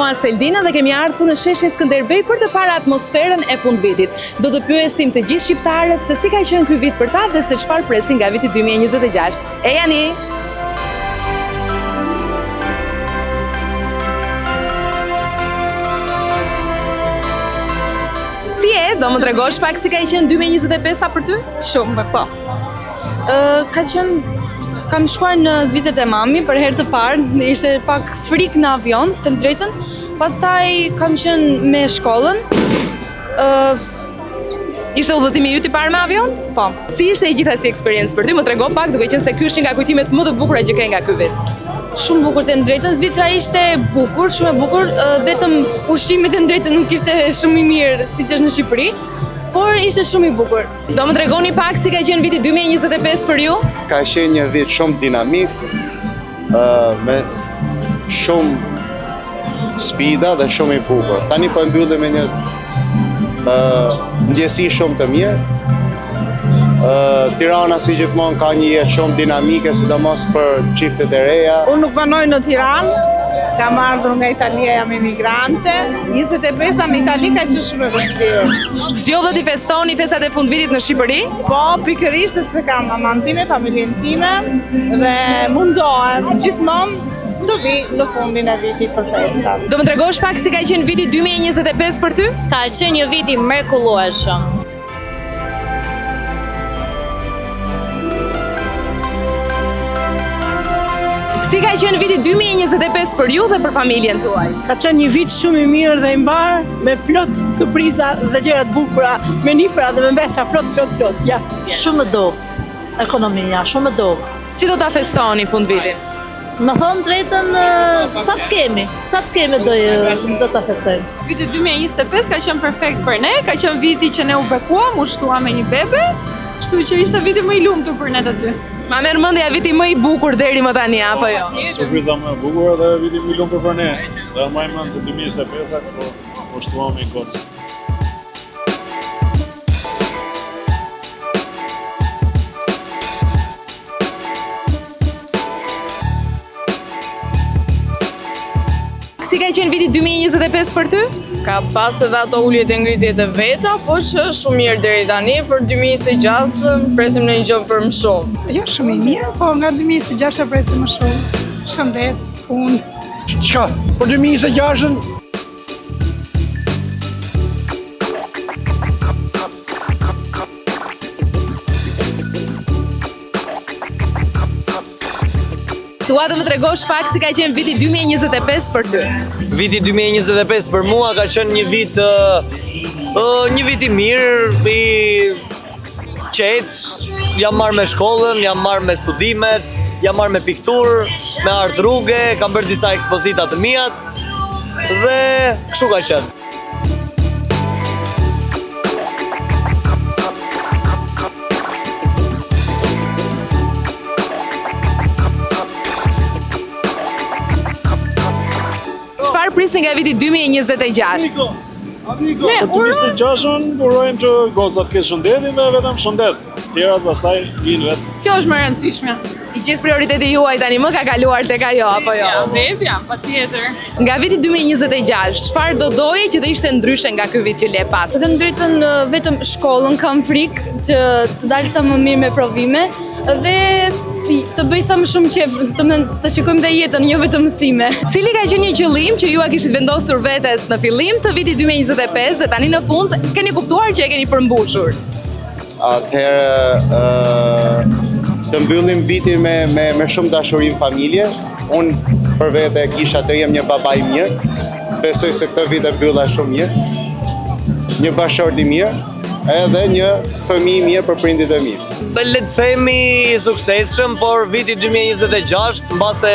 mua Seldina dhe kemi ardhur në sheshin Skënderbej për të parë atmosferën e fundvitit. Do të pyesim të gjithë shqiptarët se si ka qenë ky vit për ta dhe se çfarë presin nga viti 2026. Ejani! Si je? Do më tregosh pak si ka qenë 2025-a për ty? Shumë, po. Ë ka qenë kam shkuar në Zvicër te mami për herë të parë, ishte pak frikë në avion, të them drejtën. Pastaj kam qenë me shkollën. Ë Ishte udhëtimi yt i parë me avion? Po. Si ishte e gjitha si eksperiencë për ty? Më trego pak, duke qenë se ky është një nga kujtimet më të bukura që ke nga ky vit. Shumë bukur të them drejtën, Zvicra ishte e bukur, shumë e bukur, vetëm ushqimi të them drejtën nuk ishte shumë i mirë siç është në Shqipëri, por ishte shumë i bukur. Do më tregoni pak si ka qenë viti 2025 për ju? Ka qenë një vit shumë dinamik, me shumë sfida dhe shumë i bukur. Tani po e mbyllim me një ndjesi shumë të mirë. Tirana si gjithmonë ka një jetë shumë dinamike, sidomos për çiftet e reja. Unë nuk banoj në Tiranë, kam ardhur nga Italia, jam emigrante. 25-a në Itali ka qenë shumë e vështirë. Zgjodhët t'i festoni festat e fundvitit në Shqipëri? Po, pikërisht sepse kam maman time, familjen time dhe mundohem gjithmonë të vij në fundin e vitit për festat. Do më tregosh pak si ka qenë viti 2025 për ty? Ka qenë një vit i mrekullueshëm. Si ka qenë viti 2025 për ju dhe për familjen tuaj? Ka qenë një vit shumë i mirë dhe i mbarë, me plot surpriza dhe gjëra të bukura, me nipra dhe me mbesa plot plot plot. Ja. Shumë e dobët ekonomia, shumë e dobët. Si do ta festoni fundvitin? Me thënë drejtën, sa të kemi, sa të kemi do, do ta festojmë. Viti 2025 ka qenë perfekt për ne, ka qenë viti që ne u bekuam, u shtuam me një bebe, kështu që ishte viti më i lumtur për ne të dy. Ma merr mendja viti më i bukur deri më tani apo jo? Surpriza më e bukur dhe viti më i lumtur për ne. Dhe më i mend se 2025-a po u shtuam me një gocë. Si ka qenë viti 2025 për ty? Ka pas edhe ato uljet e ngritjet e veta, po që shumë mirë deri tani, për 2026 presim në një gjë për më shumë. Jo shumë i mirë, po nga 2026 presim më shumë. Shëndet, punë. Çka? Për 2026-ën Dua të më tregosh pak si ka qenë viti 2025 për ty. Viti 2025 për mua ka qenë një vit uh, uh, një vit i mirë, i qetë, jam marrë me shkollën, jam marrë me studimet, jam marrë me pikturë, me art rruge, kam bërë disa ekspozita të miat dhe kështu ka qenë. Çfarë prisni nga viti 2026? Ne urojmë urojmë që goca të ketë shëndetin dhe vetëm shëndet. Tjerat pastaj vijnë vetë. Kjo është më e rëndësishmja. I gjithë prioriteti juaj tani më ka kaluar tek ajo apo jo? Ja, bebja, patjetër. Nga viti 2026, çfarë do doje që të ishte ndryshe nga ky vit që le pas? Të them drejtën, vetëm shkollën kam frikë që të dalë sa më mirë me provime dhe të bëj sa më shumë qejf, të më, të shikojmë dhe jetën, jo vetëm mësime. Cili ka qenë një qëllim që jua kishit vendosur vetes në fillim të vitit 2025 dhe tani në fund keni kuptuar që e keni përmbushur? Atëherë të mbyllim vitin me me me shumë dashuri në familje. Unë për vete kisha të jem një baba i mirë. Besoj se këtë vit e mbylla shumë mirë. Një bashkëshort i mirë, edhe një fëmijë i mirë për prindit e mi. Le të themi i suksesshëm, por viti 2026 mbase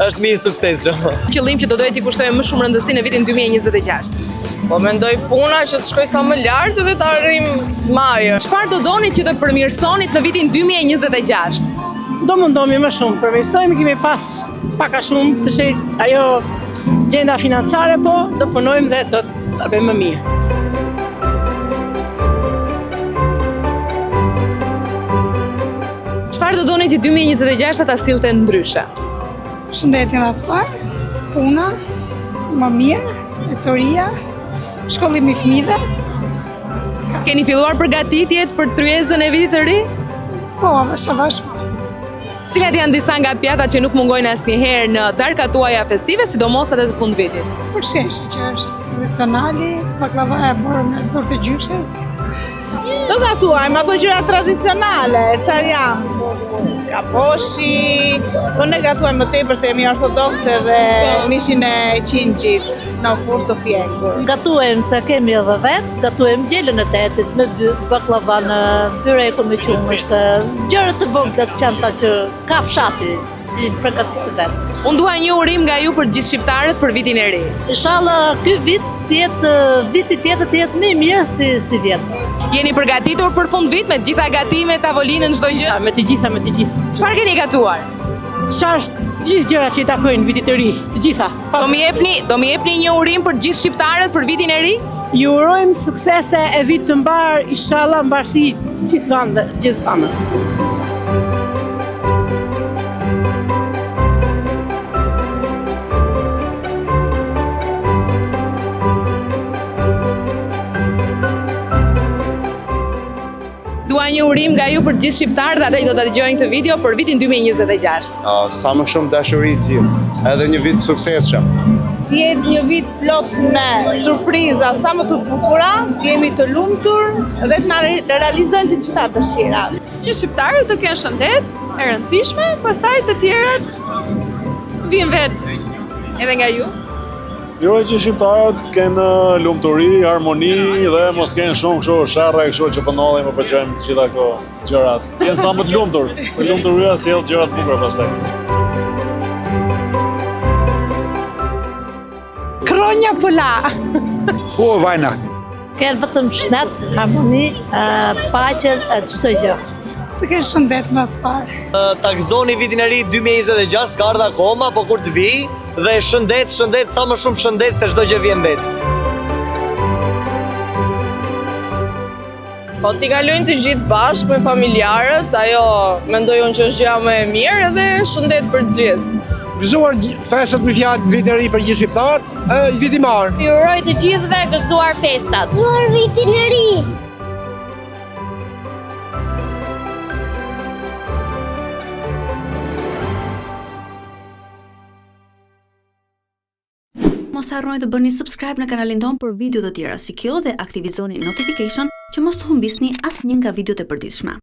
është më i suksesshëm. Qëllim që do doje t'i kushtoje më shumë rëndësi në vitin 2026. Po mendoj puna që të shkoj sa më lart dhe të arrijmë majën. Çfarë do donit që të përmirësonit në vitin 2026? Do mundohemi më shumë, përmirësojmë, kemi pas pak a shumë të shejt ajo gjendja financiare, po do punojmë dhe do ta bëjmë më mirë. Çfarë do donit që 2026 ta sillte ndryshe? Shëndetin atë parë, puna, më mirë. Ecuria, shkollimi i fëmijëve. Keni filluar përgatitjet për tryezën e vitit të ri? Po, avash avash po. Cilat janë disa nga pjatat që nuk mungojnë asnjëherë në darkat tuaja festive, sidomos atë të fundvitit? Përsheshi që është tradicionali, baklavaja e bërë me dorë të gjyshes. Do gatuajmë ato gjëra tradicionale, çfarë janë? Kaposhi, po ne gatuajmë më tepër se jemi ortodokse dhe mishin e qingjit në furrë të pjekur. Gatuajmë se kemi edhe vetë, gatuajmë gjelën e detit me bakllavanë, byrekun me qumësht, gjëra të vogla të qenta që ka fshati i përgatis vetë. Unë dua një urim nga ju për gjithë shqiptarët për vitin e ri. Inshallah ky vit të jetë viti tjetër të jetë më i mirë si sivjet. Jeni përgatitur për fundvit me të gjitha gatimet, tavolinën, çdo gjë? Me të gjitha, me të gjitha. Çfarë keni gatuar? Çfarë është gjithë gjërat që i takojnë vitit të ri, të gjitha. Do më jepni, do më jepni një urim për gjithë shqiptarët për vitin e ri? Ju urojmë suksese e vit të mbarë, inshallah mbarësi gjithë gjithë Dua një urim nga ju për gjithë shqiptarët dhe ata që do ta dëgjojnë këtë video për vitin 2026. Uh, sa më shumë dashuri të gjithë, edhe një vit të suksesshëm. Të jetë një vit plot me surpriza sa më të bukura, të jemi të lumtur dhe të na realizojnë të gjitha dëshirat. Që shqiptarët të kenë shëndet, e rëndësishme, pastaj të tjerat vijnë vetë. Edhe nga ju? Ju uroj që shqiptarët të kenë lumturi, harmoni dhe mos kenë shumë kështu sherre kështu që po ndodhin, po përgjojmë të gjitha këto gjërat. Të jenë sa më të lumtur, se lumturia sjell gjëra të bukura pastaj. Kronja pula. Frohe Weihnachten. Kenë vetëm shnet, harmoni, paqe e çdo gjë. Të kenë shëndet në të parë. Ta gëzoni vitin e ri 2026, s'ka ardhur akoma, po kur të vijë, dhe shëndet, shëndet, sa më shumë shëndet se çdo gjë vjen vetë. Po t'i kalojnë të gjithë bashkë me familjarët, ajo mendoj unë që është gjëja më e mirë edhe shëndet për të gjithë. Gëzuar festat me fjalë vitin e ri për gjithë shqiptarët, e vit i mbarë. Ju uroj të gjithëve gëzuar festat. Gëzuar vitin e ri. Mos harroni të bëni subscribe në kanalin tonë për video të tjera si kjo dhe aktivizoni notification që mos të humbisni asnjë nga videot e përditshme.